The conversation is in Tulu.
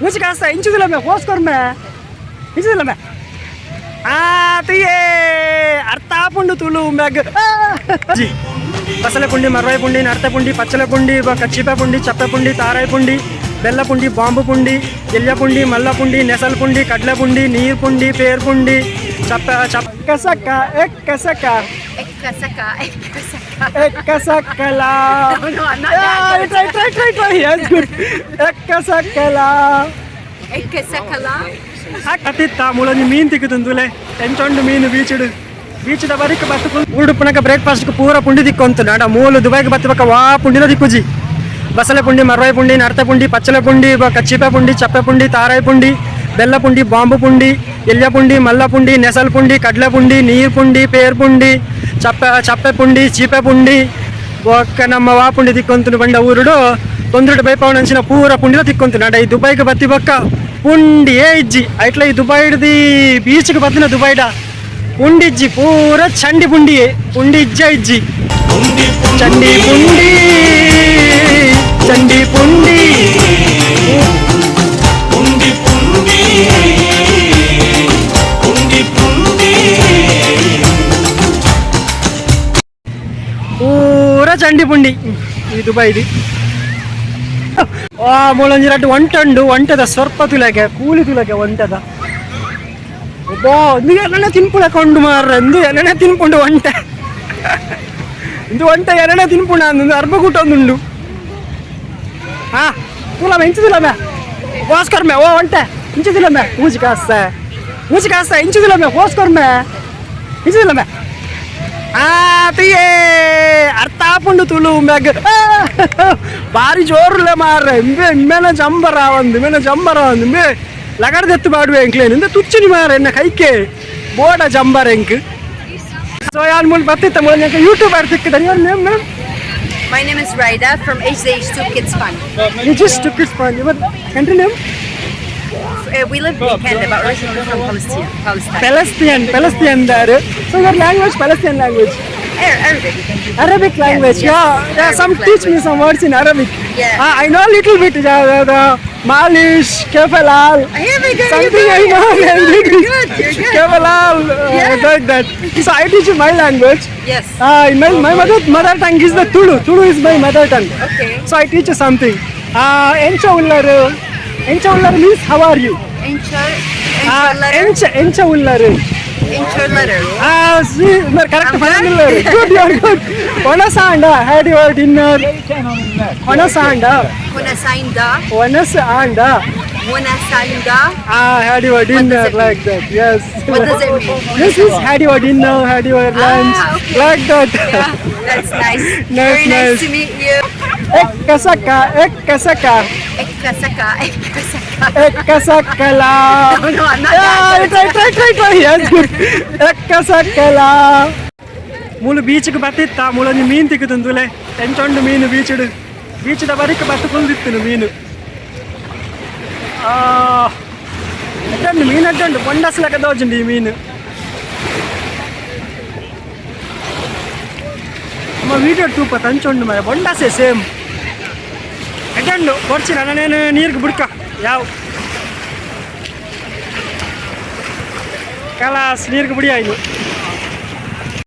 ಮೂಜಿ ಕಾಸ ಇಂಚುದಿಲ್ಲ ಮೇ ಹೋಸ್ಕೊರ್ಮೆ ಇಂಚುದಿಲ್ಲ ಮೇ ಆ ತುಯೇ ಅರ್ಥ ಆಪುಂಡು ತುಳು ಮ್ಯಾಗ್ ಜಿ ಬಸಳೆ ಪುಂಡಿ, ಮರವಾಯಿ ಪುಂಡಿ, ನರ್ತೆ ಪುಂಡಿ, ಪಚ್ಚಲೆ ಪುಂಡಿ, ಬೊಕ್ಕ ಚೀಪೆ ಪುಂಡಿ, ಚಪ್ಪೆ ಪುಂಡಿ, ತಾರಾಯಿ ಪುಂಡಿ, ಬೆಲ್ಲ ಪುಂಡಿ, ಬಾಂಬು ಪುಂಡಿ, ಎಲ್ಯ ಪುಂಡಿ, ಮಲ್ಲ ಪುಂಡಿ, ನೆಸಲ್ ಪುಂಡಿ, ಕಡಲೆ ಪುಂಡಿ, ನೀರು ಪುಂಡಿ, ಪೇರ್ ಪುಂಡಿ, ಚಪ್ಪೆ ಚಪ್ಪ ಸಕ್ಕ ಎಕ್ಕ ಸಕ್ಕ. Ekkasaka, ekkasaka. Ekka ಸಕ್ಕಲ. No, I'm not that good. Try, try, try, try. Yes, good. Ekka ಸಕ್ಕಲ. Ekkasakala. ಅತಿತ್ತ ಮೂಲೊಂಜಿ ಮೀನ್ ತಿಕ್ಕುದುಂದುಲೆ ಎಂಚೊಂಡು ಮೀನು ಬೀಚಿಡು ಬೀಚ್ದ ಬರಿಕ್ ಬತ್ತು ಊರುಡುಪ್ಪುನಕ ಬ್ರೇಕ್ಫಾಸ್ಟ್ ಪೂರ ಪುಂಡಿ ದಿಕ್ಕೊಂತು ನಾಡ ಮೂಲು ದುಬೈಗೆ ಬತ್ತು ಬಕ್ಕ ವಾ ಪುಂಡಿನ ದಿಕ್ಕುಜಿ. ಬಸಳೆ ಪುಂಡಿ, ಮರವಾಯಿ ಪುಂಡಿ, ನರ್ತೆ ಪುಂಡಿ, ಪಚ್ಚಲೆ ಪುಂಡಿ, ಬೊಕ್ಕ ಚೀಪೆ ಪುಂಡಿ, ಚಪ್ಪೆ ಪುಂಡಿ, ತಾರಾಯಿ ಪುಂಡಿ, ಬೆಲ್ಲ ಪುಂಡಿ, ಬಾಂಬು ಪುಂಡಿ, ಎಲ್ಯ ಪುಂಡಿ, ಮಲ್ಲ ಪುಂಡಿ, ನೆಸಲ್ ಪುಂಡಿ, ಕಡಲೆ ಪುಂಡಿ, ನೀರು ಪುಂಡಿ, ಪೇರ್ ಪುಂಡಿ, ಚಪ್ಪೆ ಚಪ್ಪೆ ಪುಂಡಿ, ಚೀಪೆ ಪುಂಡಿ, ಬೊಕ್ಕ ನಮ್ಮ ವಾ ಪುಂಡಿ ತಿಕ್ಕೊಂತು ಬಂಡ ಊರುಡು ತೊಂದ್ರೆ ಬೈಪವನಂಚಿನ ಪೂರ ಪುಂಡಿನ ತಿಕ್ಕೊಂತು ನಾಡ. ಈ ದುಬೈಗೆ ಬತ್ತಿ ಬಕ್ಕ ಪುಂಡಿಯೇ ಇಜ್ಜಿ. ಐಟ್ಲ ಈ ದುಬೈಡ್ದಿ ಬೀಚ್ಗೆ ಬತ್ತಿನ ದುಬೈಡ ಪುಂಡಿಜ್ಜಿ, ಪೂರ ಚಂಡಿ ಪುಂಡಿಯೇ. ಪುಂಡಿ ಇಜ್ಜ ಇಜ್ಜಿ. ಚಂಡಿ ಪುಂಡಿ, ಚಂಡಿ ಪುಂಡಿ. ಪುಂಡಿ ಪುಂಡಿ ಪುಂಡಿ ಪುಂಡಿ. ಪೂರ ಚಂಡಿ ಪುಂಡಿ ಈ ದುಬೈದಿ. ಆ ಮೂಲೊಂಜಿ ರಡ್ಡ್ ಒಂಟಂಡು. ಒಂಟದ ಸ್ವರ್ಪ ತುಲಗೆ, ಕೂಲಿ ತುಲಗೆ ಒಂಟದ. ಒಬ್ಬಾ, ಒಂದು ಎರಡನೇ ತಿನ್ಪುಳ ಕೊಂಡು ಮಾರ್ರೆ. ಒಂದು ಎರಡನೇ ತಿನ್ಪುಂಡು ಒಂಟೆ. ಇಂದು ಒಂಟೆ ಎರಡನೇ ತಿನ್ಪುಣ ಅಂದು ಅರ್ಬ ಕೂಟ ಒಂದುಂಡು. ಹಾ ತುಲಮೆ ಇಂಚುದಿಲ್ಲಮೆ ಹೋಸ್ಕೊರ್ಮೆ. ಓ ಒಂಟೆ ಇಂಚುದಿಲ್ಲಮೆ. ಮೂಜಿ ಕಾಸ, ಮೂಜಿ ಕಾಸ ಇಂಚುದಿಲ್ಲಮೆ ಹೋಸ್ಕೊರ್ಮೆ ಇಂಚುದಿಲ್ಲಮೆ. ಆ ತುಯೇ ಅರ್ಥ ಆಪುಂಡು ತುಳು ಮ್ಯಾಗ್. ಬಾರಿ ಜೋರುಲ್ಲ ಮಾರ್ರೆ. ಇಂಬೆ ಇಮ್ಮೆನ ಜಂಬರ ಒಂದು, ಇಮ್ಮೆನ ಜಂಬರ ಒಂದು. ಇಂಬೆ ಲಗಡ್ದೆತ್ತು ಬಾಡುವೆ ಎಂಕ್ಲೇನು ಇಂದ ತುಚ್ಚಿನಿ ಮಾರ್ರೆ. ಎನ್ನ ಕೈಕೆ ಬೋಡ ಜಂಬರ ಎಂಕ್. ಸೊ ಯಾನ್ ಮುಲ್ ಬತ್ತಿತ್ತ ಮುಲ್ YouTuber ತಿಕ್ಕಿದ. Your name, ma'am? My name is Raida from HDH2 Kids Fun. You just took it fun. Your country name? We live in Canada, but originally from Palestine. Palestine. Palestine. Palestine there. So your language, Palestine language? Arabic. Arabic language. Yes. Yeah. Some Arabic teach me language. Some words in Arabic. Yeah. I know a little bit. Yeah, the Malish, Kefalal. Here we go. Something I You're know. good. You're You're good. You're good. Kefalal, Yeah. like that. So I teach you my language. Yes. My mother tongue is the Tulu. Tulu is my mother tongue. Okay. So I teach you something. Encha ullaru. Encha ullaru means how are you? Intro. Intro letter. Encha, encha ullaru. Intro letter. Ah, see, no, correct. I'm Final. Good? Good, you are good. Onasanda, had your dinner? Onasanda. Kunasainda. Onasanda. Munasainda. Ah, had your dinner Does it mean? Like that? Yes. What does it mean? This is had your dinner, had your lunch, Ah, okay. Like that. Yeah, that's nice. Nice, Very nice nice. to meet you. Ekkasaka, ekkasaka, Ekkasaka, ekkasaka. ekkasakala. No, no, I'm not Yeah, that good. Try, try, try, try. Yes, good. Ekkasakala. ಮೂಲು ಬೀಚ್ಗೆ ಬತ್ತಿತ್ತ ಮೂಲೊಂಜಿ ಮೀನ್ ತಿಕ್ಕುದುಂದುಲೆ ಎಂಚೊಂಡು ಮೀನು ಬೀಚಿಡು ಬೀಚ್ದ ಬರಿಕ್ ಬತ್ತು ಕುಲ್ದಿತ್ತುನು ಮೀನು. ಎಡ್ಡಂಡು ಮೀನು, ಎಡ್ಡಂಡು ಬೊಂಡಸ್ ಲೆಕ್ಕ ದೋಜುಂಡು ಈ ಮೀನು. ನಮ್ಮ ವೀಡಿಯೋ ತೂಪ ತಂಚೊಂಡು ಮರ ಬೊಂಡಸೆ ಸೇಮ್ ಎಡ್ಡಂಡು ಕೊಡ್ಚಿ. ನನ್ನೇನು ನೀರ್ಗೆ ಬುಡ್ಕ ಯಾವ ಕಲಾಸ್ ನೀರ್ಗೆ ಬುಡಿ ಆಯ್ತು.